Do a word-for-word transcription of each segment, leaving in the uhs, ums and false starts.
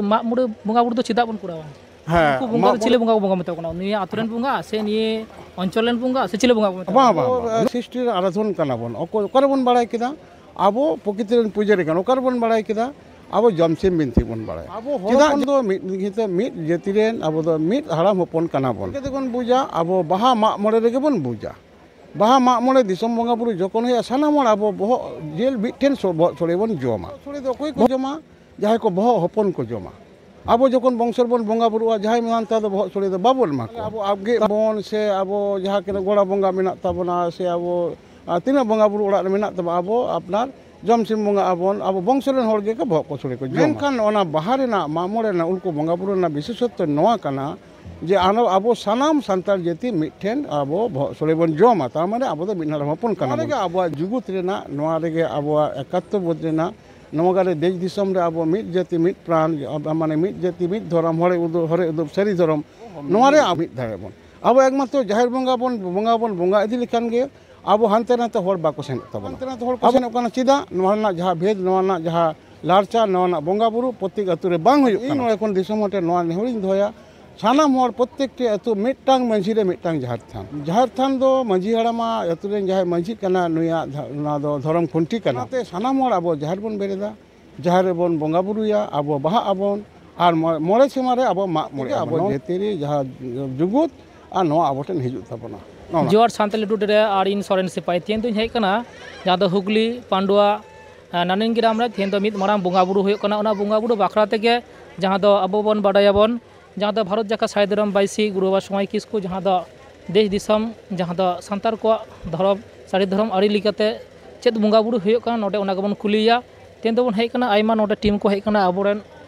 ᱢᱟᱜ ᱢᱚᱬᱮ ᱵᱚᱸᱜᱟ ᱵᱩᱨᱩ ᱫᱚ ᱪᱮᱫᱟᱜ ᱵᱚᱱ ᱠᱚᱨᱟᱣᱟ? ᱦᱮᱸ, ᱩᱱᱠᱩ ᱵᱚᱸᱜᱟ ᱫᱚ ᱪᱤᱞᱤ ᱵᱚᱸᱜᱟ ᱵᱚᱱ ᱢᱮᱛᱟ ᱠᱚ ᱠᱟᱱᱟ? ᱱᱤᱭᱟᱹ ᱟᱛᱳ ᱨᱮᱱ ᱵᱚᱸᱜᱟ ᱥᱮ ᱱᱤᱭᱟᱹ ᱚᱧᱪᱚᱞ ᱨᱮᱱ ᱵᱚᱸᱜᱟ ᱥᱮ ᱪᱤᱞᱤ ᱵᱚᱸᱜᱟ ᱵᱚᱱ ᱢᱮᱛᱟ ᱠᱚ ᱠᱟᱱᱟ? ᱵᱟᱝ, ᱵᱟᱝ, ᱵᱟᱝ᱾ ᱥᱨᱤᱥᱴᱤ ᱨᱮᱱ ᱟᱨᱟᱫᱷᱚᱱ ᱠᱟᱱᱟ ᱵᱚᱱ᱾ ᱚᱠᱚᱭ, ᱚᱠᱟ ᱨᱮᱵᱚᱱ ᱵᱟᱲᱟᱭ ᱠᱮᱫᱟ ᱟᱵᱚ ᱯᱨᱚᱠᱤᱛᱤ ᱨᱮᱱ ᱯᱩᱡᱟᱹᱨᱤ ᱠᱟᱱᱟ? ᱚᱠᱟ ᱨᱮᱵᱚᱱ ᱵᱟᱲᱟᱭ ᱠᱮᱫᱟ ᱟᱵᱚ ᱡᱚᱢᱥᱤᱢ ᱵᱤᱱᱛᱤ ᱵᱚᱱ ᱵᱟᱲᱟᱭᱟ? ᱟᱵᱚ ᱦᱚᱲ ᱪᱮᱫᱟᱜ ᱦᱚᱯᱚᱱ ᱫᱚ ᱢᱤᱫ ᱜᱮᱛᱮ ᱢᱤᱫ ᱡᱟᱹᱛᱤ ᱨᱮᱱ ᱟᱵᱚ ᱫᱚ ᱢᱤᱫ ᱦᱟᱲᱟᱢ ᱦᱚᱯᱚᱱ ᱠᱟᱱᱟ ᱵᱚᱱ᱾ ᱪᱤᱠᱟᱹ ᱛᱮᱵᱚᱱ ᱵᱩᱡᱟ? ᱟᱵᱚ ᱵᱟᱦᱟ ᱢᱟᱜ ᱢᱚᱬᱮ ᱨᱮᱜᱮ ᱵᱚᱱ ᱵᱩᱡᱟ᱾ ᱵᱟᱦᱟ ᱢᱟᱜ ᱢᱚᱬᱮ ᱫᱤᱥᱚᱢ ᱵᱚᱸᱜᱟ ᱵᱩᱨᱩ ᱡᱚᱠᱷᱚᱱ ᱦᱩᱭᱩᱜᱼᱟ, ᱥᱟᱱᱟᱢ ᱦᱚᱲ ᱟᱵᱚ ᱵᱚᱦᱚᱜ ᱡᱤᱞ ᱢᱤᱫ ᱴᱷᱮᱱ ᱥᱚ-, ᱵᱚᱦᱚᱜ ᱥᱚᱲᱮ ᱵᱚᱱ ᱡᱚᱢᱟ᱾ ᱥᱚᱲᱮ ᱫᱚ ᱚᱠᱚᱭ ᱠᱚ ᱡᱚᱢᱟ? ᱡᱟᱦᱟᱸᱭ ᱠᱚ ᱵᱚᱦᱚᱜ ᱦᱚᱯᱚᱱ ᱠᱚ ᱡᱚᱢᱟ᱾ ᱟᱵᱚ ᱡᱚᱠᱷᱚᱱ ᱵᱚᱝᱥᱚ ᱨᱮᱵᱚᱱ ᱵᱚᱸᱜᱟ ᱵᱩᱨᱩᱜᱼᱟ, ᱡᱟᱦᱟᱸᱭ ᱢᱮᱱᱟᱱ ᱛᱮ ᱟᱫᱚ ᱵᱚᱦᱚᱜ ᱥᱚᱲᱮ ᱫᱚ ᱵᱟᱵᱚᱱ ᱮᱢᱟ ᱠᱚᱣᱟ᱾ ᱟᱵᱚ ᱟᱵᱜᱮ ᱵᱚᱱ ᱥᱮ ᱟᱵᱚ ᱡᱟᱦᱟᱸ ᱛᱤᱱᱟᱹᱜ ᱜᱚᱲᱟ ᱵᱚᱸᱜᱟ ᱢᱮᱱᱟᱜ ᱛᱟᱵᱚᱱᱟ ᱥᱮ ᱟᱵᱚ, ᱟᱨ ᱛᱤᱱᱟᱹᱜ ᱵᱚᱸᱜᱟ ᱵᱩᱨᱩ ᱚᱲᱟᱜ ᱨᱮ ᱢᱮᱱᱟᱜ ᱛᱟᱵᱚᱱᱟ, ᱟᱵᱚ ᱟᱯᱱᱟᱨ ᱡᱚᱢ ᱥᱤᱢ ᱵᱚᱸᱜᱟ ᱟᱵᱚᱱ, ᱟᱵᱚ ᱵᱚᱝᱥᱚ ᱨᱮᱱ ᱦᱚᱲ ᱜᱮ ᱠᱚ ᱵᱚᱦᱚᱜ ᱠᱚ ᱥᱚᱲᱮ ᱠᱚ ᱡᱚᱢᱟ᱾ ᱢᱮᱱᱠᱷᱟᱱ ᱚᱱᱟ ᱵᱟᱦᱟ ᱨᱮᱱᱟᱜ, ᱢᱟᱜ ᱢᱚᱬᱮ ᱨᱮᱱᱟᱜ, ᱩᱱᱠᱩ ᱵᱚᱸᱜᱟ ᱵᱩᱨᱩ ᱨᱮᱱᱟᱜ ᱵᱤᱥᱮᱥᱚᱛᱛᱚ ᱱᱚᱣᱟ ᱠᱟᱱᱟ ᱡᱮ ᱟᱨᱚ ᱟᱵᱚ ᱥᱟᱱᱟᱢ ᱥᱟᱱᱛᱟᱲ ᱡᱟᱹᱛᱤ ᱢᱤᱫ ᱴᱷᱮᱱ ᱟᱵᱚ ᱵᱚᱦᱚᱜ ᱥᱚᱲᱮ ᱵᱚᱱ ᱡᱚᱢᱟ, ᱛᱟᱨ ᱢᱟᱱᱮ ᱟᱵᱚ ᱫᱚ ᱢᱤᱫ ᱦᱟᱲᱟᱢ ᱦᱚᱯᱚᱱ ᱠᱟᱱᱟ ᱵᱚᱱ᱾ ᱱᱚᱣᱟ ᱨᱮᱜᱮ ᱟᱵᱚᱣᱟᱜ ᱡᱩᱜᱩᱫ ᱨᱮᱱᱟᱜ, ᱱᱚᱣᱟ ᱨᱮᱜᱮ ᱟᱵᱚᱣᱟᱜ ᱮᱠᱟᱛᱛᱚ ᱵᱳᱫᱷ ᱨᱮᱱᱟᱜ, ᱱᱚᱣᱟ ᱨᱮ ᱫᱮᱥ ᱫᱤᱥᱚᱢ ᱨᱮ ᱟᱵᱚ ᱢᱤᱫ ᱡᱟᱹᱛᱤ ᱢᱤᱫ ᱯᱨᱟᱱ, ᱢᱟᱱᱮ ᱢᱤᱫ ᱡᱟᱹᱛᱤ ᱢᱤᱫ ᱫᱷᱚᱨᱚᱢ, ᱦᱚᱲᱮ ᱩᱫᱩᱜ, ᱦᱚᱨᱮ ᱩᱫᱩᱜ ᱥᱟᱹᱨᱤ ᱫᱷᱚᱨᱚᱢ, ᱱᱚᱣᱟ ᱨᱮ ᱟᱵᱚ ᱢᱤᱫ ᱫᱟᱲᱮᱭᱟᱜ ᱵᱚᱱ᱾ ᱟᱵᱚ ᱮᱠᱢᱟᱛᱨᱚ ᱡᱟᱦᱮᱨ ᱵᱚᱸᱜᱟ ᱵᱚᱱ, ᱵᱚᱸᱜᱟ ᱵᱚᱱ ᱵᱚᱸᱜᱟ ᱤᱫᱤ ᱞᱮᱠᱷᱟᱱ ᱜᱮ ᱟᱵᱚ ᱦᱟᱱᱛᱮ ᱱᱟᱛᱮ ᱦᱚᱲ ᱵᱟᱠᱚ ᱥᱮᱱᱚᱜ ᱛᱟᱵᱚᱱᱟ᱾ ᱦᱟᱱᱛᱮ ᱱᱟᱛᱮ ᱦᱚᱲ ᱠᱚ ᱥᱮᱱᱚᱜ ᱠᱟᱱᱟ᱾ ᱪᱮᱫᱟᱜ? ᱱᱚᱣᱟ ᱨᱮᱱᱟᱜ ᱡᱟᱦᱟᱸ ᱵᱷᱮᱫᱽ, ᱱᱚᱣᱟ ᱨᱮᱱᱟᱜ ᱡᱟᱦᱟᱸ ᱞᱟᱲᱪᱟ, ᱱᱚᱣᱟ ᱨᱮᱱᱟᱜ ᱵᱚᱸᱜᱟ ᱵᱩᱨᱩ ᱯᱨᱚᱛᱮᱠ ᱟᱹᱛᱩ ᱨᱮ ᱵᱟᱝ ᱦᱩᱭᱩᱜ ᱠᱟᱱᱟ᱾ ᱤᱧ ᱱᱚᱰᱮ ᱠᱷᱚᱱ ᱫᱤᱥᱚᱢ ᱦᱚᱲ ᱴᱷᱮᱱ ᱱᱚᱣᱟ ᱱᱮᱦᱚᱨᱤᱧ ᱫᱚᱦᱚᱭᱟ, ᱥᱟᱱᱟᱢ ᱦᱚᱲ ᱯᱨᱚᱛᱮᱠᱴᱤ ᱟᱹᱛᱩ ᱢᱤᱫᱴᱟᱝ ᱢᱟᱺᱡᱷᱤ ᱨᱮ ᱢᱤᱫᱴᱟᱝ ᱡᱟᱦᱮᱨ ᱛᱷᱟᱱ᱾ ᱡᱟᱦᱮᱨ ᱛᱷᱟᱱ ᱫᱚ ᱢᱟᱺᱡᱷᱤ ᱦᱟᱲᱟᱢᱟᱜ ᱟᱹᱛᱩ ᱨᱮᱱ ᱡᱟᱦᱟᱸᱭ ᱢᱟᱺᱡᱷᱤ ᱠᱟᱱᱟ, ᱱᱩᱭᱟᱜ ᱫᱷᱟ-, ᱱᱚᱣᱟ ᱫᱚ ᱫᱷᱚᱨᱚᱢ ᱠᱷᱩᱱᱴᱤ ᱠᱟᱱᱟ᱾ ᱚᱱᱟᱛᱮ ᱥᱟᱱᱟᱢ ᱦᱚᱲ ᱟᱵᱚ ᱡᱟᱦᱮᱨ ᱵᱚᱱ ᱵᱮᱨᱮᱫᱟ, ᱡᱟᱦᱮᱨ ᱨᱮᱵᱚᱱ ᱵᱚᱸᱜᱟ ᱵᱩᱨᱩᱭᱟ, ᱟᱵᱚ ᱵᱟᱦᱟᱜ ᱟᱵᱚᱱ, ᱟᱨ ᱢᱚ-, ᱢᱚᱬᱮ ᱥᱮᱨᱢᱟ ᱨᱮ ᱟᱵᱚ ᱢᱟᱜ ᱢᱚᱬᱮ ᱟᱵᱚ᱾ ᱟᱵᱚ ᱡᱟᱹᱛᱤᱭᱟᱹᱨᱤ ᱡᱟᱦᱟᱸ ᱡᱩᱜᱩᱫ ᱟᱨ ᱱᱚᱣᱟ ᱟᱵᱚ ᱴᱷᱮᱱ ᱦᱤᱡᱩᱜ ᱛᱟᱵᱚᱱᱟ᱾ ᱱᱚᱜᱼᱚ ᱱᱚᱣᱟ᱾ ᱡᱚᱦᱟᱨ ᱥᱟᱱᱛᱟᱞᱤ ᱴᱩᱰᱮ ᱨᱮ ᱟᱨ ᱤᱧ ᱥᱚᱨᱮᱱ ᱥᱤᱯᱟᱹᱦᱤ᱾ ᱛᱮᱦᱮᱧ ᱫᱚᱧ ᱦᱮᱡ ᱟᱠᱟᱱᱟ ᱡᱟᱦᱟᱸ ᱫᱚ ᱦᱩᱜᱽᱞᱤ ᱯᱟᱱᱰᱩᱣᱟ, ᱟᱸ, ᱱᱟᱱᱤᱱ ᱜᱨᱟᱢ ᱨᱮ ᱛᱮᱦᱮᱧ ᱫᱚ ᱢᱤᱫ ᱢᱟᱨᱟᱝ ᱵᱚᱸᱜᱟ ᱵᱩᱨᱩ ᱦᱩᱭᱩᱜ ᱠᱟᱱᱟ᱾ ᱚᱱᱟ ᱵᱚᱸᱜᱟ ᱵᱩᱨᱩ ᱵᱟᱠᱷᱨᱟ ᱛᱮᱜᱮ ᱡᱟᱦᱟᱸ ᱫᱚ ᱟᱵᱚ ᱵᱚᱱ ᱵᱟᱰᱟᱭᱟᱵᱚᱱ, ᱡᱟᱦᱟᱸ ᱫᱚ ᱵᱷᱟᱨᱚᱛ ᱡᱟᱠᱟᱛ ᱥᱟᱹᱦᱤ ᱫᱷᱚᱨᱚᱢ ᱵᱟᱭᱥᱤ ᱜᱩᱨᱩ ᱵᱟᱵᱟ ᱥᱚᱢᱟᱭ ᱠᱤᱥᱠᱩ, ᱡᱟᱦᱟᱸ ᱫᱚ ᱫᱮᱥ ᱫᱤᱥᱚᱢ, ᱡᱟᱦᱟᱸ ᱫᱚ ᱥᱟᱱᱛᱟᱲ ᱠᱚᱣᱟᱜ ᱫᱷᱚᱨᱚᱢ, ᱥᱟᱹᱨᱤ ᱫᱷᱚᱨᱚᱢ ᱟᱹᱨᱤ ᱞᱮᱠᱟᱛᱮ ᱪᱮᱫ ᱵᱚᱸᱜᱟ ᱵᱩᱨᱩ ᱦᱩᱭᱩᱜ ᱠᱟᱱᱟ, ᱱᱚᱰᱮ ᱚᱱᱟ ᱜᱮᱵᱚᱱ ᱠᱩᱞᱤᱭᱮᱭᱟ᱾ ᱛᱮᱦᱮᱧ ᱫᱚᱵᱚᱱ ᱦᱮᱡ ᱠᱟᱱᱟ, ᱟᱭᱢᱟ ᱱᱚᱰᱮ ᱴᱤᱢ ᱠᱚ ᱦᱮᱡ ᱠᱟᱱᱟ, ᱟᱵᱚᱨᱮᱱ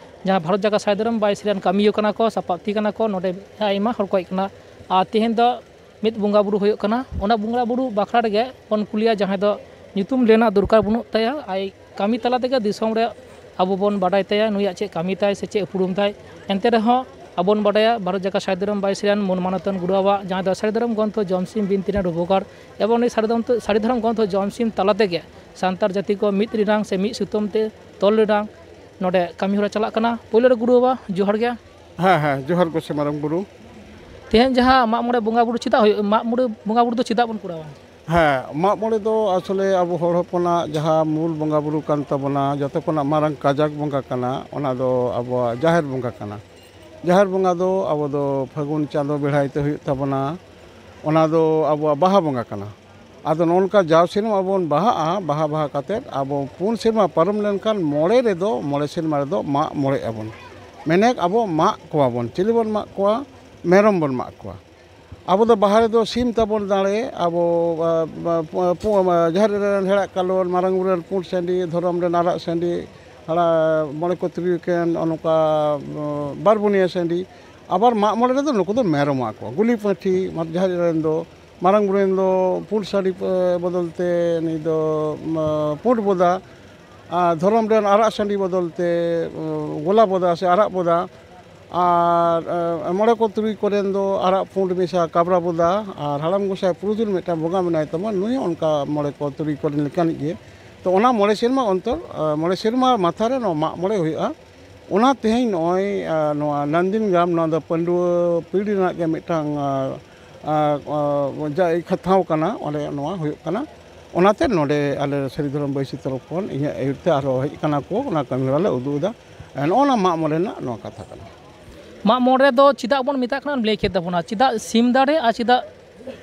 ᱡᱟᱦᱟᱸ ᱵᱷᱟᱨᱚᱛ ᱡᱟᱠᱟᱛ ᱥᱟᱹᱦᱤ ᱫᱷᱚᱨᱚᱢ ᱵᱟᱭᱥᱤ ᱨᱮᱱ ᱠᱟᱹᱢᱤᱭᱟᱹ ᱠᱟᱱᱟ ᱠᱚ, ᱥᱟᱯᱟᱵᱛᱤ ᱠᱟᱱᱟ ᱠᱚ, ᱱᱚᱰᱮ ᱟᱭᱢᱟ ᱦᱚᱲ ᱠᱚ ᱦᱮᱡ ᱠᱟᱱᱟ᱾ ᱟᱨ ᱛᱮᱦᱮᱧ ᱫᱚ ᱢᱤᱫ ᱵᱚᱸᱜᱟ ᱵᱩᱨᱩ ᱦᱩᱭᱩᱜ ᱠᱟᱱᱟ, ᱚᱱᱟ ᱵᱚᱸᱜᱟ ᱵᱩᱨᱩ ᱵᱟᱠᱷᱨᱟ ᱨᱮᱜᱮ ᱵᱚᱱ ᱠᱩᱞᱤᱭᱟ, ᱡᱟᱦᱟᱸᱭ ᱫᱚ ᱧᱩᱛᱩᱢ ᱞᱮᱱᱟᱜ ᱫᱚᱨᱠᱟᱨ ᱵᱟᱹᱱᱩᱜ ᱛᱟᱭᱟ, ᱟᱡ ᱠᱟᱹᱢᱤ ᱛᱟᱞᱟ ᱛᱮᱜᱮ ᱫᱤᱥᱚᱢ ᱨᱮ ᱟᱵᱚ ᱵᱚᱱ ᱵᱟᱰᱟᱭ ᱛᱟᱭᱟ, ᱱᱩᱭᱟᱜ ᱪᱮᱫ ᱠᱟᱹᱢᱤ ᱛᱟᱭ ᱥᱮ ᱪᱮᱫ ᱩᱯᱨᱩᱢ ᱛᱟᱭ᱾ ᱮᱱᱛᱮ ᱨᱮᱦᱚᱸ ᱟᱵᱚ ᱵᱚᱱ ᱵᱟᱰᱟᱭᱟ, ᱵᱷᱟᱨᱚᱛ ᱡᱟᱠᱟᱛ ᱥᱟᱹᱦᱤ ᱫᱷᱚᱨᱚᱢ ᱵᱟᱭᱥᱤ ᱨᱮᱱ ᱢᱩᱞ ᱢᱟᱱᱚᱛᱟᱱ ᱜᱩᱨᱩ ᱵᱟᱵᱟᱣᱟᱜ ᱡᱟᱦᱟᱸ ᱫᱚ ᱥᱟᱹᱨᱤ ᱫᱷᱚᱨᱚᱢ ᱜᱨᱚᱱᱛᱷᱚ ᱡᱚᱢᱥᱤᱢ ᱵᱤᱱᱛᱤ ᱨᱮᱱᱟᱜ ᱨᱩᱯᱚᱠᱟᱨ ᱮᱵᱚᱝ ᱩᱱᱤ ᱥᱟᱹᱨᱤ ᱫᱷᱚᱨᱚᱢ, ᱥᱟᱹᱨᱤ ᱫᱷᱚᱨᱚᱢ ᱜᱨᱚᱱᱛᱷᱚ ᱡᱚᱢᱥᱤᱢ ᱛᱟᱞᱟ ᱛᱮᱜᱮ ᱥᱟᱱᱛᱟᱲ ᱡᱟᱹᱛᱤ ᱠᱚ ᱢᱤᱫ ᱨᱮᱱᱟᱝ ᱥᱮ ᱢᱤᱫ ᱥᱩᱛᱟᱹᱢ ᱛᱮ ᱛᱚᱞ ᱨᱮᱱᱟᱝ ᱱᱚᱰᱮ ᱠᱟᱹᱢᱤ ᱦᱚᱨᱟ ᱪᱟᱞᱟᱜ ᱠᱟᱱᱟ᱾ ᱯᱳᱭᱞᱳ ᱨᱮ ᱜᱩᱨᱩ ᱵᱟᱵᱟ, ᱡᱚᱦᱟᱨ ᱜᱮ᱾ ᱦᱮᱸ, ᱦᱮᱸ, ᱡᱚᱦᱟᱨ ᱜᱚᱸᱥᱟᱭ ᱢᱟᱨᱟᱝ ᱵᱩᱨᱩ᱾ ᱛᱮᱦᱮᱧ ᱡᱟᱦᱟᱸ ᱢᱟᱜ ᱢᱚᱬᱮ ᱵᱚᱸᱜᱟ ᱵᱩᱨᱩ ᱪᱮᱫᱟᱜ ᱦᱩᱭᱩᱜ, ᱢᱟᱜ ᱢᱚᱬᱮ ᱵᱚᱸᱜᱟ ᱵᱩᱨᱩ ᱫᱚ ᱪᱮᱫᱟᱜ ᱵᱚᱱ ᱠᱚᱨᱟᱣᱟ? ᱦᱮᱸ, ᱢᱟᱜ ᱢᱚᱬᱮ ᱫᱚ ᱟᱥᱚᱞᱮ ᱟᱵᱚ ᱦᱚᱲ ᱦᱚᱯᱚᱱᱟᱜ ᱡᱟᱦᱟᱸ ᱢᱩᱞ ᱵᱚᱸᱜᱟ ᱵᱩᱨᱩ ᱠᱟᱱ ᱛᱟᱵᱚᱱᱟ, ᱡᱚᱛᱚ ᱠᱷᱚᱱᱟᱜ ᱢᱟᱨᱟᱝ ᱠᱟᱡᱟᱠ ᱵᱚᱸᱜᱟ ᱠᱟᱱᱟ, ᱚᱱᱟ ᱫᱚ ᱟᱵᱚᱣᱟᱜ ᱡᱟᱦᱮᱨ ᱵᱚᱸᱜᱟ ᱠᱟᱱᱟ᱾ ᱡᱟᱦᱮᱨ ᱵᱚᱸᱜᱟ ᱫᱚ ᱟᱵᱚ ᱫᱚ ᱯᱷᱟᱹᱜᱩᱱ ᱪᱟᱸᱫᱳ ᱵᱮᱲᱦᱟᱭ ᱛᱮ ᱦᱩᱭᱩᱜ ᱛᱟᱵᱚᱱᱟ᱾ ᱚᱱᱟ ᱫᱚ ᱟᱵᱚᱣᱟᱜ ᱵᱟᱦᱟ ᱵᱚᱸᱜᱟ ᱠᱟᱱᱟ᱾ ᱟᱫᱚ ᱱᱚᱜᱼᱚ ᱱᱚᱝᱠᱟ ᱡᱟᱣ ᱥᱮᱨᱢᱟ ᱵᱚᱱ ᱵᱟᱦᱟᱜᱼᱟ, ᱵᱟᱦᱟ ᱵᱟᱦᱟ ᱠᱟᱛᱮᱫ ᱟᱵᱚ ᱯᱩᱱ ᱥᱮᱨᱢᱟ ᱯᱟᱨᱚᱢ ᱞᱮᱱᱠᱷᱟᱱ ᱢᱚᱬᱮ ᱨᱮᱫᱚ, ᱢᱚᱬᱮ ᱥᱮᱨᱢᱟ ᱨᱮᱫᱚ ᱢᱟᱜ ᱢᱚᱬᱮᱜ ᱟᱵᱚᱱ᱾ ᱢᱮᱱᱮᱠ ᱟᱵᱚ ᱢᱟᱜ ᱠᱚᱣᱟ ᱵᱚᱱ᱾ ᱪᱤᱞᱤ ᱵᱚᱱ ᱢᱟᱜ ᱠᱚᱣᱟ? ᱢᱮᱨᱚᱢ ᱵᱚᱱ ᱢᱟᱜ ᱠᱚᱣᱟ᱾ ᱟᱵᱚ ᱫᱚ ᱵᱟᱦᱟ ᱨᱮᱫᱚ ᱥᱤᱢ ᱛᱟᱵᱚᱱ ᱫᱟᱲᱮ, ᱟᱵᱚ, ᱟ, ᱟ, ᱯᱩ-, ᱯᱩ-, ᱟ, ᱡᱟᱦᱮᱨ ᱨᱮᱱ ᱦᱮᱲᱟᱜ ᱠᱟᱞᱚᱴ, ᱢᱟᱨᱟᱝ ᱵᱩᱨᱩ ᱨᱮᱱ ᱯᱩᱸᱰ ᱥᱟᱺᱰᱤ, ᱫᱷᱚᱨᱚᱢ ᱨᱮᱱ ᱟᱨᱟᱜ ᱥᱟᱺᱰᱤ, ᱦᱟᱲᱟ-, ᱢᱚᱬᱮ ᱠᱚ ᱛᱩᱨᱩᱭ ᱠᱚ ᱮᱱ ᱱᱚᱜᱼᱚ ᱱᱚᱝᱠᱟ, ᱟ, ᱵᱟᱨ ᱵᱩᱱᱤᱭᱟᱹ ᱥᱟᱺᱰᱤ᱾ ᱟᱵᱟᱨ ᱢᱟᱜ ᱢᱚᱬᱮ ᱨᱮᱫᱚ ᱱᱩᱠᱩ ᱫᱚ ᱢᱮᱨᱚᱢ ᱟᱠᱚ᱾ ᱜᱩᱞᱤ ᱯᱟᱹᱴᱷᱤ, ᱢᱟᱨ-, ᱡᱟᱦᱮᱨ ᱨᱮᱱ ᱫᱚ ᱢᱟᱨᱟᱝ ᱵᱩᱨᱩ ᱨᱮᱱ ᱫᱚ ᱯᱩᱸᱰ ᱥᱟᱺᱰᱤ, ᱮ, ᱵᱚᱫᱚᱞ ᱛᱮ ᱱᱩᱭ ᱫᱚ, ᱢᱟ, ᱯᱩᱸᱰ ᱵᱚᱫᱟ᱾ ᱟᱨ ᱫᱷᱚᱨᱚᱢ ᱨᱮᱱ ᱟᱨᱟᱜ ᱥᱟᱺᱰᱤ ᱵᱚᱫᱚᱞ ᱛᱮ, ᱩᱸ, ᱜᱳᱞᱟ ᱵᱚᱫᱟ ᱥᱮ ᱟᱨᱟᱜ ᱵᱚᱫᱟ, ᱟᱨ, ᱮ, ᱢᱚᱬᱮ ᱠᱚ ᱛᱩᱨᱩᱭ ᱠᱚᱨᱮᱱ ᱫᱚ ᱟᱨᱟᱜ ᱯᱩᱸᱰ ᱢᱮᱥᱟ ᱠᱟᱵᱽᱨᱟ ᱵᱚᱫᱟ, ᱟᱨ ᱦᱟᱲᱟᱢ ᱜᱚᱸᱥᱟᱭ ᱯᱩᱨᱩᱫᱷᱩᱞ ᱢᱤᱫᱴᱟᱝ ᱵᱚᱸᱜᱟ ᱢᱮᱱᱟᱭ ᱛᱟᱵᱚᱱ, ᱱᱩᱭ ᱦᱚᱸ ᱚᱱᱠᱟ ᱢᱚᱬᱮ ᱠᱚ ᱛᱩᱨᱩᱭ ᱠᱚᱨᱮᱱ ᱞᱮᱠᱟᱱᱤᱡ ᱜᱮ᱾ ᱛᱚ, ᱚᱱᱟ ᱢᱚᱬᱮ ᱥᱮᱨᱢᱟ ᱚᱱᱛᱚᱨ, ᱮ, ᱢᱚᱬᱮ ᱥᱮᱨᱢᱟ ᱢᱟᱛᱷᱟ ᱨᱮ ᱱᱚᱣᱟ ᱢᱟᱜ ᱢᱚᱬᱮ ᱦᱩᱭᱩᱜᱼᱟ᱾ ᱚᱱᱟ ᱛᱮᱦᱮᱧ ᱱᱚᱜᱼᱚᱭ, ᱮ, ᱱᱚᱣᱟ ᱱᱟᱱᱫᱤᱱ ᱜᱨᱟᱢ, ᱱᱚᱣᱟ ᱫᱚ ᱯᱟᱺᱰᱩᱣᱟᱹ ᱯᱤᱲᱦᱤ ᱨᱮᱱᱟᱜ ᱜᱮ ᱢᱤᱫᱴᱟᱝ, ᱮ, ᱟᱨ, ᱟᱨ, ᱡᱟ ᱤᱠᱷᱟᱹ ᱴᱷᱟᱶ ᱠᱟᱱᱟ, ᱚᱸᱰᱮ ᱱᱚᱣᱟ ᱦᱩᱭᱩᱜ ᱠᱟᱱᱟ᱾ ᱚᱱᱟᱛᱮ ᱱᱚᱰᱮ ᱟᱞᱮ ᱥᱟᱹᱨᱤ ᱫᱷᱚᱨᱚᱢ ᱵᱟᱹᱭᱥᱤ ᱛᱚᱨᱚᱯ ᱠᱷᱚᱱ ᱤᱧᱟᱹᱜ ᱟᱹᱭᱩᱨ ᱛᱮ ᱟᱨᱦᱚᱸ ᱦᱮᱡ ᱠᱟᱱᱟ ᱠᱚ, ᱚᱱᱟ ᱠᱟᱹᱢᱤ ᱦᱚᱨᱟ ᱞᱮ ᱩᱫᱩᱜ ᱮᱫᱟ᱾ ᱱᱚᱜᱼᱚ ᱱᱟ ᱢᱟᱜ ᱢᱚᱬᱮ ᱨᱮᱱᱟᱜ ᱱᱚᱣᱟ ᱠᱟᱛᱷᱟ ᱠᱟᱱᱟ᱾ ᱢᱟᱜ ᱢᱚᱬᱮ ᱫᱚ ᱪᱮᱫᱟᱜ ᱵᱚᱱ ᱢᱮᱛᱟᱜ ᱠᱟᱱᱟ, ᱞᱟᱹᱭ ᱠᱮᱫ ᱛᱟᱵᱚᱱᱟ, ᱪᱮᱫᱟᱜ ᱥᱤᱢ ᱫᱟᱲᱮ ᱟᱨ ᱪᱮᱫᱟᱜ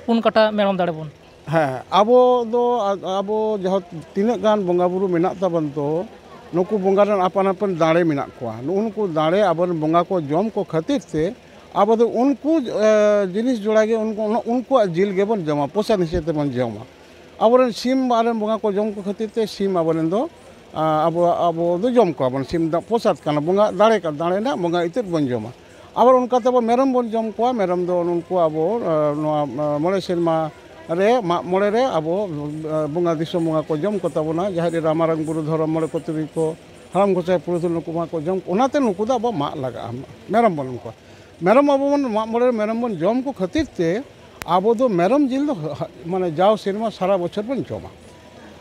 ᱯᱩᱱ ᱠᱟᱴᱟ ᱢᱮᱨᱚᱢ ᱫᱟᱲᱮ ᱵᱚᱱ? ᱦᱮᱸ, ᱟᱵᱚ ᱫᱚ, ᱟ-, ᱟᱵᱚ ᱡᱟᱦᱟᱸ ᱛᱤᱱᱟᱹᱜ ᱜᱟᱱ ᱵᱚᱸᱜᱟ ᱵᱩᱨᱩ ᱢᱮᱱᱟᱜ ᱛᱟᱵᱚᱱ ᱫᱚ, ᱱᱩᱠᱩ ᱵᱚᱸᱜᱟ ᱨᱮᱱ ᱟᱯᱟᱱ ᱟᱯᱤᱱ ᱫᱟᱲᱮ ᱢᱮᱱᱟᱜ ᱠᱚᱣᱟ᱾ ᱱᱩᱜᱼᱩ ᱱᱩᱠᱩ ᱫᱟᱲᱮ ᱟᱵᱚᱨᱮᱱ ᱵᱚᱸᱜᱟ ᱠᱚ ᱡᱚᱢ ᱠᱚ ᱠᱷᱟᱹᱛᱤᱨ ᱛᱮ ᱟᱵᱚ ᱫᱚ ᱩᱱᱠᱩ, ᱮ, ᱡᱤᱱᱤᱥ ᱡᱚᱲᱟ ᱜᱮ, ᱩᱱᱠᱩ, ᱩᱱ-, ᱩᱱᱠᱩᱣᱟᱜ ᱡᱤᱞ ᱜᱮᱵᱚᱱ ᱡᱚᱢᱟ, ᱯᱨᱚᱥᱟᱫ ᱦᱤᱥᱟᱹᱵ ᱛᱮᱵᱚᱱ ᱡᱚᱢᱟ᱾ ᱟᱵᱚᱨᱮᱱ ᱥᱤᱢ ᱟᱨ ᱨᱮᱱ ᱵᱚᱸᱜᱟ ᱠᱚ ᱡᱚᱢ ᱠᱚ ᱠᱷᱟᱹᱛᱤᱨ ᱛᱮ ᱥᱤᱢ ᱟᱵᱚᱨᱮᱱ ᱫᱚ, ᱟ, ᱟᱵᱚ, ᱟᱵᱚ ᱫᱚ ᱡᱚᱢ ᱠᱚᱣᱟ ᱵᱚᱱ, ᱥᱤᱢ ᱫᱚ ᱯᱨᱚᱥᱟᱫ ᱠᱟᱱᱟ, ᱵᱚᱸᱜᱟ ᱫᱟᱲᱮ ᱠᱟ-, ᱫᱟᱲᱮ ᱨᱮᱱᱟᱜ ᱵᱚᱸᱜᱟ ᱤᱛᱟᱹᱫ ᱵᱚᱱ ᱡᱚᱢᱟ᱾ ᱟᱵᱟᱨ ᱚᱱᱠᱟ ᱛᱮ ᱟᱵᱚ ᱢᱮᱨᱚᱢ ᱵᱚᱱ ᱡᱚᱢ ᱠᱚᱣᱟ, ᱢᱮᱨᱚᱢ ᱫᱚ ᱱᱩᱠᱩ ᱟᱵᱚ, ᱟ, ᱱᱚᱣᱟ, ᱟ, ᱢᱚᱬᱮ ᱥᱮᱨᱢᱟ ᱨᱮ ᱢᱟᱜ ᱢᱚᱬᱮ ᱨᱮ ᱟᱵᱚ, ᱟ, ᱵᱚᱸᱜᱟ, ᱫᱤᱥᱚᱢ ᱵᱚᱸᱜᱟ ᱠᱚ ᱡᱚᱢ ᱠᱚ ᱛᱟᱵᱚᱱᱟ, ᱡᱟᱦᱮᱨ ᱮᱨᱟ, ᱢᱟᱨᱟᱝ ᱵᱩᱨᱩ, ᱫᱷᱚᱨᱚᱢ ᱢᱚᱬᱮ ᱠᱚ ᱛᱩᱨᱩᱭ ᱠᱚ, ᱦᱟᱲᱟᱢ ᱜᱚᱸᱥᱟᱭ ᱯᱩᱨᱩᱫᱷᱩᱞ, ᱱᱩᱠᱩ ᱢᱟ ᱠᱚ ᱡᱚᱢ, ᱚᱱᱟᱛᱮ ᱱᱩᱠᱩ ᱫᱚ ᱟᱵᱚ ᱢᱟᱜ ᱞᱟᱜᱟᱜᱼᱟ, ᱢᱮᱨᱚᱢ ᱵᱚᱱ ᱮᱢ ᱠᱚᱣᱟ᱾ ᱢᱮᱨᱚᱢ ᱟᱵᱚ ᱵᱚᱱ ᱢᱟᱜ ᱢᱚᱬᱮ ᱨᱮ ᱢᱮᱨᱚᱢ ᱵᱚᱱ ᱡᱚᱢ ᱠᱚ ᱠᱷᱟᱹᱛᱤᱨ ᱛᱮ ᱟᱵᱚ ᱫᱚ ᱢᱮᱨᱚᱢ ᱡᱤᱞ ᱫᱚ ᱦᱟ-, ᱢᱟᱱᱮ ᱡᱟᱣ ᱥᱮᱨᱢᱟ ᱥᱟᱨᱟ ᱵᱚᱪᱷᱚᱨ ᱵᱚᱱ ᱡᱚᱢᱟ᱾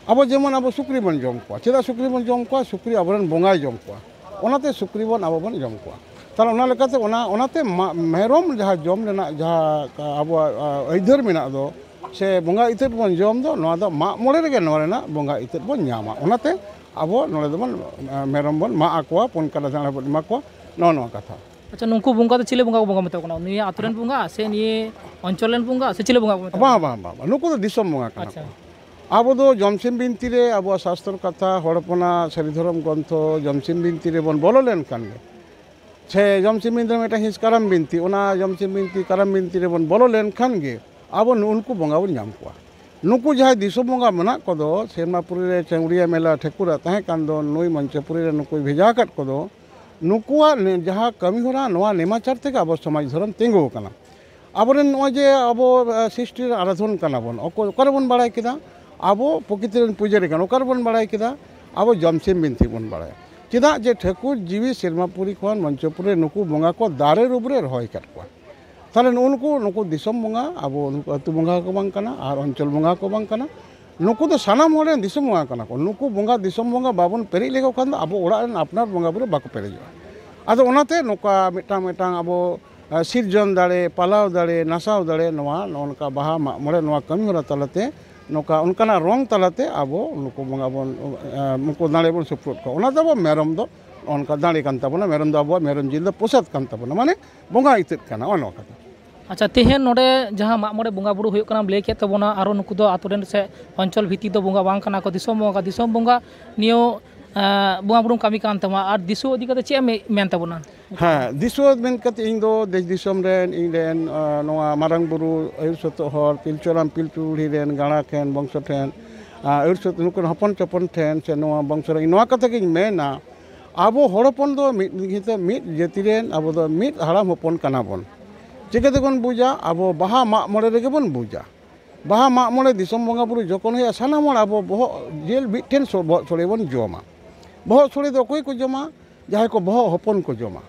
ᱟᱵᱚ ᱡᱮᱢᱚᱱ ᱟᱵᱚ ᱥᱩᱠᱨᱤ ᱵᱚᱱ ᱡᱚᱢ ᱠᱚᱣᱟ᱾ ᱪᱮᱫᱟᱜ ᱥᱩᱠᱨᱤ ᱵᱚᱱ ᱡᱚᱢ ᱠᱚᱣᱟ? ᱥᱩᱠᱨᱤ ᱟᱵᱚᱨᱮᱱ ᱵᱚᱸᱜᱟᱭ ᱡᱚᱢ ᱠᱚᱣᱟ᱾ ᱚᱱᱟᱛᱮ ᱥᱩᱠᱨᱤ ᱵᱚᱱ ᱟᱵᱚ ᱵᱚᱱ ᱡᱚᱢ ᱠᱚᱣᱟ᱾ ᱛᱟᱦᱚᱞᱮ ᱚᱱᱟ ᱞᱮᱠᱟᱛᱮ ᱚᱱᱟ, ᱚᱱᱟᱛᱮ ᱢᱟ-, ᱢᱮᱨᱚᱢ ᱡᱟᱦᱟᱸ ᱡᱚᱢ ᱨᱮᱱᱟᱜ ᱡᱟᱦᱟᱸ ᱟᱵᱚᱣᱟᱜ, ᱟ, ᱟᱹᱭᱫᱟᱹᱨ ᱢᱮᱱᱟᱜ ᱫᱚ, ᱥᱮ ᱵᱚᱸᱜᱟ ᱤᱛᱟᱹᱫ ᱵᱚᱱ ᱡᱚᱢ ᱫᱚ, ᱱᱚᱣᱟ ᱫᱚ ᱢᱟᱜ ᱢᱚᱬᱮ ᱨᱮᱜᱮ ᱱᱚᱣᱟ ᱨᱮᱱᱟᱜ ᱵᱚᱸᱜᱟ ᱤᱛᱟᱹᱫ ᱵᱚᱱ ᱧᱟᱢᱟ᱾ ᱚᱱᱟᱛᱮ ᱟᱵᱚ ᱱᱚᱰᱮ ᱫᱚᱵᱚᱱ, ᱟ, ᱢᱮᱨᱚᱢ ᱵᱚᱱ ᱢᱟᱜ ᱟᱠᱚᱣᱟ, ᱯᱩᱱ ᱠᱟᱰᱟ ᱫᱟᱬᱟ ᱵᱚᱱ ᱮᱢᱟ ᱠᱚᱣᱟ, ᱱᱚᱜᱼᱚ ᱱᱚᱣᱟ ᱠᱟᱛᱷᱟ᱾ ᱟᱪᱪᱷᱟ, ᱱᱩᱠᱩ ᱵᱚᱸᱜᱟ ᱫᱚ ᱪᱤᱞᱤ ᱵᱚᱸᱜᱟ ᱠᱚ ᱵᱚᱸᱜᱟ ᱢᱮᱛᱟ ᱠᱚ ᱠᱟᱱᱟ? ᱱᱤᱭᱟᱹ ᱟᱛᱳ ᱨᱮᱱ ᱵᱚᱸᱜᱟ ᱥᱮ ᱱᱤᱭᱟᱹ ᱚᱧᱪᱚᱞ ᱨᱮᱱ ᱵᱚᱸᱜᱟ ᱥᱮ ᱪᱤᱞᱤ ᱵᱚᱸᱜᱟ ᱠᱚ ᱢᱮᱛᱟ ᱠᱚ ᱵᱟᱝ, ᱠᱟᱱᱟ? ᱵᱟᱝ, ᱵᱟᱝ, ᱵᱟᱝ᱾ ᱱᱩᱠᱩ ᱫᱚ ᱫᱤᱥᱚᱢ ᱵᱚᱸᱜᱟ ᱠᱟᱱᱟ ᱟᱪᱪᱷᱟ᱾ ᱠᱚ᱾ ᱟᱵᱚ ᱫᱚ ᱡᱚᱢᱥᱤᱢ ᱵᱤᱱᱛᱤ ᱨᱮ ᱟᱵᱚᱣᱟᱜ ᱥᱟᱥᱛᱨᱚ ᱠᱟᱛᱷᱟ, ᱦᱚᱲ ᱦᱚᱯᱚᱱᱟᱜ ᱥᱟᱹᱨᱤ ᱫᱷᱚᱨᱚᱢ ᱜᱨᱚᱱᱛᱷᱚ ᱡᱚᱢᱥᱤᱢ ᱵᱤᱱᱛᱤ ᱨᱮᱵᱚᱱ ᱵᱚᱞᱚ ᱞᱮᱱᱠᱷᱟᱱ ᱜᱮ, ᱥᱮ ᱡᱚᱢᱥᱤᱢ ᱵᱤᱱᱛᱤ ᱨᱮ ᱢᱤᱫᱴᱟᱝ ᱦᱤᱸᱥ ᱠᱟᱨᱟᱢ ᱵᱤᱱᱛᱤ, ᱚᱱᱟ ᱡᱚᱢᱥᱤᱢ ᱵᱤᱱᱛᱤ, ᱠᱟᱨᱟᱢ ᱵᱤᱱᱛᱤ ᱨᱮᱵᱚᱱ ᱵᱚᱞᱚ ᱞᱮᱱᱠᱷᱟᱱ ᱜᱮ ᱟᱵᱚ ᱱᱩᱜᱼᱩ ᱱᱩᱠᱩ ᱵᱚᱸᱜᱟ ᱵᱚᱱ ᱧᱟᱢ ᱠᱚᱣᱟ᱾ ᱱᱩᱠᱩ ᱡᱟᱦᱟᱸᱭ ᱫᱤᱥᱚᱢ ᱵᱚᱸᱜᱟ ᱢᱮᱱᱟᱜ ᱠᱚᱫᱚ, ᱥᱮᱨᱢᱟᱯᱩᱨᱤ ᱨᱮ ᱪᱟᱹᱣᱲᱤᱭᱟᱹ ᱢᱮᱞᱟ ᱴᱷᱟᱹᱠᱩᱨᱟᱜ ᱛᱟᱦᱮᱸ ᱠᱟᱱ ᱫᱚ, ᱱᱩᱭ ᱢᱚᱧᱪᱚᱯᱩᱨᱤ ᱨᱮ ᱱᱩᱠᱩᱭ ᱵᱷᱮᱡᱟ ᱟᱠᱟᱫ ᱠᱚᱫᱚ, ᱱᱩᱠᱩᱣᱟᱜ ᱱᱮ-, ᱡᱟᱦᱟᱸ ᱠᱟᱹᱢᱤ ᱦᱚᱨᱟ, ᱱᱚᱣᱟ ᱱᱮᱢᱟᱪᱟᱨ ᱛᱮᱜᱮ ᱟᱵᱚ ᱥᱚᱢᱟᱡᱽ ᱫᱷᱚᱨᱚᱢ ᱛᱤᱸᱜᱩ ᱟᱠᱟᱱᱟ᱾ ᱟᱵᱚᱨᱮᱱ ᱱᱚᱜᱼᱚᱭ ᱡᱮ ᱟᱵᱚ, ᱟ, ᱥᱨᱤᱥᱴᱤ ᱨᱮᱱ ᱟᱨᱟᱫᱷᱚᱱ ᱠᱟᱱᱟ ᱵᱚᱱ, ᱚᱠᱚᱭ, ᱚᱠᱟ ᱨᱮᱵᱚᱱ ᱵᱟᱲᱟᱭ ᱠᱮᱫᱟ? ᱟᱵᱚ ᱯᱨᱚᱠᱤᱛᱤ ᱨᱮᱱ ᱯᱩᱡᱟᱹᱨᱤ ᱠᱟᱱᱟ, ᱚᱠᱟ ᱨᱮᱵᱚᱱ ᱵᱟᱲᱟᱭ ᱠᱮᱫᱟ? ᱟᱵᱚ ᱡᱚᱢᱥᱤᱢ ᱵᱤᱱᱛᱤ ᱵᱚᱱ ᱵᱟᱲᱟᱭᱟ᱾ ᱪᱮᱫᱟᱜ ᱡᱮ ᱴᱷᱟᱹᱠᱩᱨ ᱡᱤᱣᱤ ᱥᱮᱨᱢᱟᱯᱩᱨᱤ ᱠᱷᱚᱱ ᱢᱚᱧᱪᱚᱯᱩᱨᱤ ᱨᱮ ᱱᱩᱠᱩ ᱵᱚᱸᱜᱟ ᱠᱚ ᱫᱟᱨᱮ ᱨᱩᱯ ᱨᱮ ᱨᱚᱦᱚᱭ ᱟᱠᱟᱫ ᱠᱚᱣᱟ᱾ ᱛᱟᱦᱚᱞᱮ ᱱᱩᱜᱼᱩ ᱱᱩᱠᱩ, ᱱᱩᱠᱩ ᱫᱤᱥᱚᱢ ᱵᱚᱸᱜᱟ, ᱟᱵᱚ ᱱᱩᱠᱩ ᱟᱹᱛᱩ ᱵᱚᱸᱜᱟ ᱠᱚ ᱵᱟᱝ ᱠᱟᱱᱟ ᱟᱨ ᱚᱧᱪᱚᱞ ᱵᱚᱸᱜᱟ ᱠᱚ ᱵᱟᱝ ᱠᱟᱱᱟ᱾ ᱱᱩᱠᱩ ᱫᱚ ᱥᱟᱱᱟᱢ ᱦᱚᱲ ᱨᱮᱱ ᱫᱤᱥᱚᱢ ᱵᱚᱸᱜᱟ ᱠᱟᱱᱟ ᱠᱚ᱾ ᱱᱩᱠᱩ ᱵᱚᱸᱜᱟ, ᱫᱤᱥᱚᱢ ᱵᱚᱸᱜᱟ ᱵᱟᱵᱚᱱ ᱯᱮᱨᱮᱡ ᱞᱮᱠᱚ ᱠᱷᱟᱱ ᱫᱚ ᱟᱵᱚ ᱚᱲᱟᱜ ᱨᱮᱱ ᱟᱯᱱᱟᱨ ᱵᱚᱸᱜᱟ ᱵᱩᱨᱩ ᱵᱟᱠᱚ ᱯᱮᱨᱮᱡᱚᱜᱼᱟ᱾ ᱟᱫᱚ ᱚᱱᱟᱛᱮ ᱱᱚᱝᱠᱟ ᱢᱤᱫᱴᱟᱝ, ᱢᱤᱫᱴᱟᱝ ᱟᱵᱚ, ᱟ, ᱥᱤᱨᱡᱚᱱ ᱫᱟᱲᱮ, ᱯᱟᱞᱟᱣ ᱫᱟᱲᱮ, ᱱᱟᱥᱟᱣ ᱫᱟᱲᱮ, ᱱᱚᱣᱟ ᱱᱚᱜᱼᱚ ᱱᱚᱝᱠᱟ ᱵᱟᱦᱟ ᱢᱟᱜ ᱢᱚᱬᱮ ᱱᱚᱣᱟ ᱠᱟᱹᱢᱤ ᱦᱚᱨᱟ ᱛᱟᱞᱟᱛᱮ, ᱱᱚᱝᱠᱟ ᱚᱱᱠᱟᱱᱟᱜ ᱨᱚᱝ ᱛᱟᱞᱟᱛᱮ ᱟᱵᱚ ᱱᱩᱠᱩ ᱵᱚᱸᱜᱟ ᱵᱚᱱ, ᱟ, ᱱᱩᱠᱩ ᱫᱟᱲᱮ ᱵᱚᱱ ᱥᱩᱯᱨᱩᱫ ᱠᱚᱣᱟ᱾ ᱚᱱᱟ ᱫᱚ ᱟᱵᱚ ᱢᱮᱨᱚᱢ ᱫᱚ ᱱᱚᱜᱼᱚ ᱱᱚᱝᱠᱟ ᱫᱟᱲᱮ ᱠᱟᱱ ᱛᱟᱵᱚᱱᱟ, ᱢᱮᱨᱚᱢ ᱫᱚ ᱟᱵᱚᱣᱟᱜ ᱢᱮᱨᱚᱢ ᱡᱤᱞ ᱫᱚ ᱯᱨᱚᱥᱟᱫ ᱠᱟᱱ ᱛᱟᱵᱚᱱᱟ, ᱢᱟᱱᱮ ᱵᱚᱸᱜᱟ ᱤᱛᱟᱹᱫ ᱠᱟᱱᱟ, ᱱᱚᱜᱼᱚ ᱱᱚᱣᱟ ᱠᱟᱛᱷᱟ᱾ ᱟᱪᱪᱷᱟ, ᱛᱮᱦᱮᱧ ᱱᱚᱰᱮ ᱡᱟᱦᱟᱸ ᱢᱟᱜ ᱢᱚᱬᱮ ᱵᱚᱸᱜᱟ ᱵᱩᱨᱩ ᱦᱩᱭᱩᱜ ᱠᱟᱱᱟ, ᱞᱟᱹᱭ ᱠᱮᱫ ᱛᱟᱵᱚᱱᱟ, ᱟᱨᱚ ᱱᱩᱠᱩ ᱫᱚ ᱟᱛᱳ ᱨᱮᱱ ᱥᱮ ᱚᱧᱪᱚᱞ ᱵᱷᱤᱛᱤ ᱫᱚ ᱵᱚᱸᱜᱟ ᱵᱟᱝ ᱠᱟᱱᱟ ᱠᱚ, ᱫᱤᱥᱚᱢ ᱵᱚᱸᱜᱟ, ᱫᱤᱥᱚᱢ ᱵᱚᱸᱜᱟ ᱱᱤᱭᱟᱹ, ᱮᱸ, ᱵᱚᱸᱜᱟ ᱵᱩᱨᱩᱢ ᱠᱟᱹᱢᱤ ᱠᱟᱱ ᱛᱟᱢᱟ, ᱟᱨ ᱫᱤᱥᱩ ᱤᱫᱤ ᱠᱟᱛᱮ ᱪᱮᱫ ᱮᱢ ᱢᱮ-, ᱢᱮᱱ ᱛᱟᱵᱚᱱᱟ? ᱦᱮᱸ, ᱫᱤᱥᱩ ᱢᱮᱱ ᱠᱟᱛᱮ ᱤᱧ ᱫᱚ ᱫᱮᱥ ᱫᱤᱥᱚᱢ ᱨᱮᱱ, ᱤᱧ ᱨᱮᱱ, ᱮᱸ, ᱱᱚᱣᱟ ᱢᱟᱨᱟᱝ ᱵᱩᱨᱩ ᱟᱹᱭᱩᱨ ᱥᱟᱹᱛᱚᱜ ᱦᱚᱲ, ᱯᱤᱞᱪᱩ ᱦᱟᱲᱟᱢ ᱯᱤᱞᱪᱩ ᱵᱩᱲᱦᱤ ᱨᱮᱱ ᱜᱟᱬᱟ ᱴᱷᱮᱱ, ᱵᱚᱝᱥᱚ ᱴᱷᱮᱱ, ᱮᱸ, ᱟᱹᱭᱩᱨ ᱥᱟᱹᱛ, ᱱᱩᱠᱩ ᱦᱚᱯᱚᱱ ᱪᱚᱯᱚᱱ ᱴᱷᱮᱱ ᱥᱮ ᱱᱚᱣᱟ ᱵᱚᱝᱥᱚ ᱨᱮ ᱤᱧ ᱱᱚᱣᱟ ᱠᱟᱛᱷᱟ ᱜᱤᱧ ᱢᱮᱱᱟ, ᱟᱵᱚ ᱦᱚᱲ ᱦᱚᱯᱚᱱ ᱫᱚ ᱢᱤᱫ ᱜᱮᱛᱮ ᱢᱤᱫ ᱡᱟᱹᱛᱤ ᱨᱮᱱ, ᱟᱵᱚ ᱫᱚ ᱢᱤᱫ ᱦᱟᱲᱟᱢ ᱦᱚᱯᱚᱱ ᱠᱟᱱᱟ ᱵᱚᱱ᱾ ᱪᱤᱠᱟᱹ ᱛᱮᱵᱚᱱ ᱵᱩᱡᱟ? ᱟᱵᱚ ᱵᱟᱦᱟ ᱢᱟᱜ ᱢᱚᱬᱮ ᱨᱮᱜᱮ ᱵᱚᱱ ᱵᱩᱡᱟ᱾ ᱵᱟᱦᱟ ᱢᱟᱜ ᱢᱚᱬᱮ ᱫᱤᱥᱚᱢ ᱵᱚᱸᱜᱟ ᱵᱩᱨᱩ ᱡᱚᱠᱷᱚᱱ ᱦᱩᱭᱩᱜᱼᱟ, ᱥᱟᱱᱟᱢ ᱦᱚᱲ ᱟᱵᱚ ᱵᱚᱦᱚᱜ ᱡᱤᱞ ᱢᱤᱫ ᱴᱷᱮᱱ ᱥᱚ-, ᱵᱚᱦᱚᱜ ᱥᱳᱲᱮ ᱵᱚᱱ ᱡᱚᱢᱟ᱾ ᱵᱚᱦᱚᱜ ᱥᱳᱲᱮ ᱫᱚ ᱚᱠᱚᱭ ᱠᱚ ᱡᱚᱢᱟ? ᱡᱟᱦᱟᱸᱭ ᱠᱚ ᱵᱚᱦᱚᱜ ᱦᱚᱯᱚᱱ ᱠᱚ ᱡᱚᱢᱟ᱾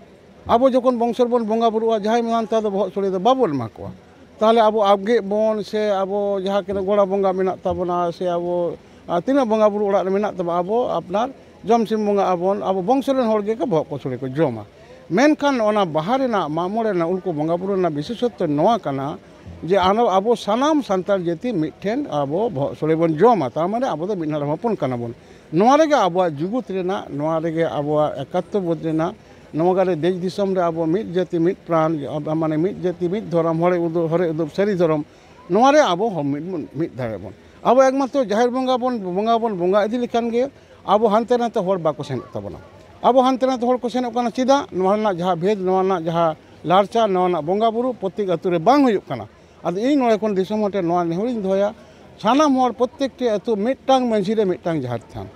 ᱟᱵᱚ ᱡᱚᱠᱷᱚᱱ ᱵᱚᱝᱥᱚ ᱨᱮᱵᱚᱱ ᱵᱚᱸᱜᱟ ᱵᱩᱨᱩᱜᱼᱟ, ᱡᱟᱦᱟᱸᱭ ᱢᱮᱱᱟᱱ ᱛᱟᱭ ᱫᱚ ᱵᱚᱦᱚᱜ ᱥᱳᱲᱮ ᱫᱚ ᱵᱟᱵᱚᱱ ᱮᱢᱟ ᱠᱚᱣᱟ᱾ ᱛᱟᱦᱚᱞᱮ ᱟᱵᱚ ᱟᱵᱜᱮ ᱵᱚᱱ ᱥᱮ ᱟᱵᱚ ᱡᱟᱦᱟᱸ ᱛᱤᱱᱟᱹᱜ ᱜᱚᱲᱟ ᱵᱚᱸᱜᱟ ᱢᱮᱱᱟᱜ ᱛᱟᱵᱚᱱᱟ ᱥᱮ ᱟᱵᱚ, ᱟᱨ ᱛᱤᱱᱟᱹᱜ ᱵᱚᱸᱜᱟ ᱵᱩᱨᱩ ᱚᱲᱟᱜ ᱨᱮ ᱢᱮᱱᱟᱜ ᱛᱟᱵᱚᱱᱟ, ᱟᱵᱚ ᱟᱯᱱᱟᱨ ᱡᱚᱢ ᱥᱤᱢ ᱵᱚᱸᱜᱟ ᱟᱵᱚᱱ, ᱟᱵᱚ ᱵᱚᱝᱥᱚ ᱨᱮᱱ ᱦᱚᱲ ᱜᱮᱠᱚ ᱵᱚᱦᱚᱜ ᱠᱚ ᱥᱚᱲᱮ ᱠᱚ ᱡᱚᱢᱟ᱾ ᱢᱮᱱᱠᱷᱟᱱ ᱚᱱᱟ ᱵᱟᱦᱟ ᱨᱮᱱᱟᱜ, ᱢᱟᱜ ᱢᱚᱬᱮ ᱨᱮᱱᱟᱜ, ᱩᱞᱠᱩ ᱵᱚᱸᱜᱟ ᱵᱩᱨᱩ ᱨᱮᱱᱟᱜ ᱵᱤᱥᱮᱥᱚᱛᱛᱚ ᱱᱚᱣᱟ ᱠᱟᱱᱟ ᱡᱮ ᱟᱵᱚ, ᱟᱵᱚ ᱥᱟᱱᱟᱢ ᱥᱟᱱᱛᱟᱲ ᱡᱟᱹᱛᱤ ᱢᱤᱫᱴᱷᱮᱱ ᱟᱵᱚ ᱵᱚᱦᱚᱜ ᱥᱚᱲᱮ ᱵᱚᱱ ᱡᱚᱢᱟ, ᱛᱟᱨ ᱢᱟᱱᱮ ᱟᱵᱚ ᱫᱚ ᱢᱤᱫ ᱦᱟᱲᱟᱢ ᱦᱚᱯᱚᱱ ᱠᱟᱱᱟ ᱵᱚᱱ᱾ ᱱᱚᱣᱟ ᱨᱮᱜᱮ ᱟᱵᱚᱣᱟᱜ ᱡᱩᱜᱩᱫ ᱨᱮᱱᱟᱜ, ᱱᱚᱣᱟ ᱨᱮᱜᱮ ᱟᱵᱚᱣᱟᱜ ᱮᱠᱟᱛᱢᱚ ᱵᱳᱫᱷ ᱨᱮᱱᱟᱜ, ᱱᱚᱣᱟ ᱨᱮ ᱫᱮᱥ ᱫᱤᱥᱚᱢ ᱨᱮ ᱟᱵᱚ ᱢᱤᱫ ᱡᱟᱹᱛᱤ ᱢᱤᱫ ᱯᱨᱟᱱ, ᱢᱟᱱᱮ ᱢᱤᱫ ᱡᱟᱹᱛᱤ ᱢᱤᱫ ᱫᱷᱚᱨᱚᱢ, ᱦᱚᱨᱮ ᱩᱫᱩᱜ, ᱦᱚᱨᱮ ᱩᱫᱩᱜ ᱥᱟᱹᱨᱤ ᱫᱷᱚᱨᱚᱢ, ᱱᱚᱣᱟ ᱨᱮ ᱟᱵᱚ ᱦᱚᱸ ᱢᱤᱫ ᱵᱚᱱ ᱢᱤᱫ ᱫᱟᱲᱮᱭᱟᱜ ᱵᱚᱱ᱾ ᱟᱵᱚ ᱮᱠᱢᱟᱛᱨᱚ ᱡᱟᱦᱮᱨ ᱵᱚᱸᱜᱟ ᱵᱚᱱ, ᱵᱚᱸᱜᱟ ᱵᱚᱱ ᱵᱚᱸᱜᱟ ᱤᱫᱤ ᱞᱮᱠᱷᱟᱱ ᱜᱮ ᱟᱵᱚ ᱦᱟᱱᱛᱮ ᱱᱟᱛᱮ ᱦᱚᱲ ᱵᱟᱠᱚ ᱥᱮᱱᱚᱜ ᱛᱟᱵᱚᱱᱟ᱾ ᱟᱵᱚ ᱦᱟᱱᱛᱮ ᱱᱟᱛᱮ ᱦᱚᱲ ᱠᱚ ᱥᱮᱱᱚᱜ ᱠᱟᱱᱟ᱾ ᱪᱮᱫᱟᱜ? ᱱᱚᱣᱟ ᱨᱮᱱᱟᱜ ᱡᱟᱦᱟᱸ ᱵᱷᱮᱫᱽ, ᱱᱚᱣᱟ ᱨᱮᱱᱟᱜ ᱡᱟᱦᱟᱸ ᱞᱟᱲᱪᱟ, ᱱᱚᱣᱟ ᱨᱮᱱᱟᱜ ᱵᱚᱸᱜᱟ ᱵᱩᱨᱩ ᱯᱨᱚᱛᱮᱠ ᱟᱹᱛᱩ ᱨᱮ ᱵᱟᱝ ᱦᱩᱭᱩᱜ ᱠᱟᱱᱟ᱾ ᱟᱫᱚ ᱤᱧ ᱱᱚᱰᱮ ᱠᱷᱚᱱ ᱫᱤᱥᱚᱢ ᱦᱚᱲ ᱴᱷᱮᱱ ᱱᱚᱣᱟ ᱱᱮᱦᱚᱨᱤᱧ ᱫᱚᱦᱚᱭᱟ, ᱥᱟᱱᱟᱢ ᱦᱚᱲ ᱯᱨᱚᱛᱮᱠᱴᱤ ᱟᱹᱛᱩ ᱢᱤᱫᱴᱟᱝ ᱢᱟᱺᱡᱷᱤ ᱨᱮ ᱢᱤᱫᱴᱟᱝ ᱡᱟᱦᱮᱨ ᱛᱷᱟᱱ᱾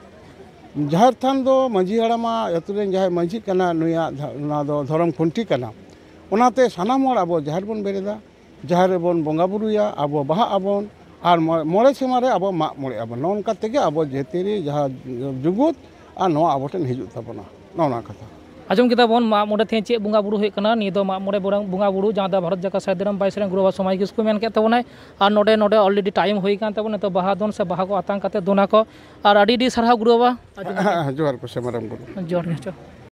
ᱡᱟᱦᱮᱨ ᱛᱷᱟᱱ ᱫᱚ ᱢᱟᱺᱡᱷᱤ ᱦᱟᱲᱟᱢᱟᱜ ᱟᱹᱛᱩ ᱨᱮᱱ ᱡᱟᱦᱟᱸᱭ ᱢᱟᱺᱡᱷᱤ ᱠᱟᱱᱟ, ᱱᱩᱭᱟᱜ ᱫᱷᱟ-, ᱱᱚᱣᱟ ᱫᱚ ᱫᱷᱚᱨᱚᱢ ᱠᱷᱩᱱᱴᱤ ᱠᱟᱱᱟ᱾ ᱚᱱᱟᱛᱮ ᱥᱟᱱᱟᱢ ᱦᱚᱲ ᱟᱵᱚ ᱡᱟᱦᱮᱨ ᱵᱚᱱ ᱵᱮᱨᱮᱫᱟ, ᱡᱟᱦᱮᱨ ᱨᱮᱵᱚᱱ ᱵᱚᱸᱜᱟ ᱵᱩᱨᱩᱭᱟ, ᱟᱵᱚ ᱵᱟᱦᱟᱜ ᱟᱵᱚᱱ, ᱟᱨ ᱢᱚ-, ᱢᱚᱬᱮ ᱥᱮᱨᱢᱟ ᱨᱮ ᱟᱵᱚ ᱢᱟᱜ ᱢᱚᱬᱮᱜ ᱟᱵᱚᱱ᱾ ᱱᱚᱜᱼᱚ ᱱᱚᱝᱠᱟ ᱛᱮᱜᱮ ᱟᱵᱚ ᱡᱟᱹᱛᱤᱭᱟᱹᱨᱤ ᱡᱟᱦᱟᱸ ᱡᱩᱜᱩᱫ ᱟᱨ ᱱᱚᱣᱟ ᱟᱵᱚ ᱴᱷᱮᱱ ᱦᱤᱡᱩᱜ ᱛᱟᱵᱚᱱᱟ, ᱱᱚᱜᱼᱚ ᱱᱚᱣᱟ ᱠᱟᱛᱷᱟ᱾ ᱟᱸᱡᱚᱢ ᱠᱮᱫᱟ ᱵᱚᱱ ᱢᱟᱜ ᱢᱚᱬᱮ ᱛᱮ ᱪᱮᱫ ᱵᱚᱸᱜᱟ ᱵᱩᱨᱩ ᱦᱩᱭᱩᱜ ᱠᱟᱱᱟ᱾ ᱱᱤᱭᱟᱹ ᱫᱚ ᱢᱟᱜ ᱢᱚᱬᱮ ᱵᱚᱸᱜᱟ ᱵᱩᱨᱩ, ᱡᱟᱦᱟᱸ ᱫᱚ ᱵᱷᱟᱨᱚᱛ ᱡᱟᱠᱟᱛ ᱥᱟᱹᱫᱷᱤᱨᱟᱢ ᱵᱟᱭᱤᱥ ᱨᱮᱱ ᱜᱩᱨᱩ ᱵᱟᱵᱟ ᱥᱚᱢᱟᱡᱽ ᱠᱤᱥᱠᱩ ᱢᱮᱱ ᱠᱮᱫ ᱛᱟᱵᱚᱱᱟᱭ᱾ ᱟᱨ ᱱᱚᱰᱮ, ᱱᱚᱰᱮ already time ᱦᱩᱭ ᱠᱟᱱ ᱛᱟᱵᱚᱱᱟ, ᱱᱤᱛᱚᱜ ᱵᱟᱦᱟ ᱫᱚᱱ ᱥᱮ ᱵᱟᱦᱟ ᱠᱚ ᱟᱛᱟᱝ ᱠᱟᱛᱮ ᱫᱚᱱᱟ ᱠᱚ᱾ ᱟᱨ ᱟᱹᱰᱤ ᱟᱹᱰᱤ ᱥᱟᱨᱦᱟᱣ ᱜᱩᱨᱩ ᱵᱟᱵᱟ᱾ ᱟᱹᱰᱤ ᱡᱚᱦᱟᱨ ᱯᱮᱥᱮ ᱢᱟᱨᱟᱝ ᱵᱩᱨᱩ᱾ ᱡᱚᱦᱟᱨ ᱜᱮ, ᱡᱚᱦᱟᱨ᱾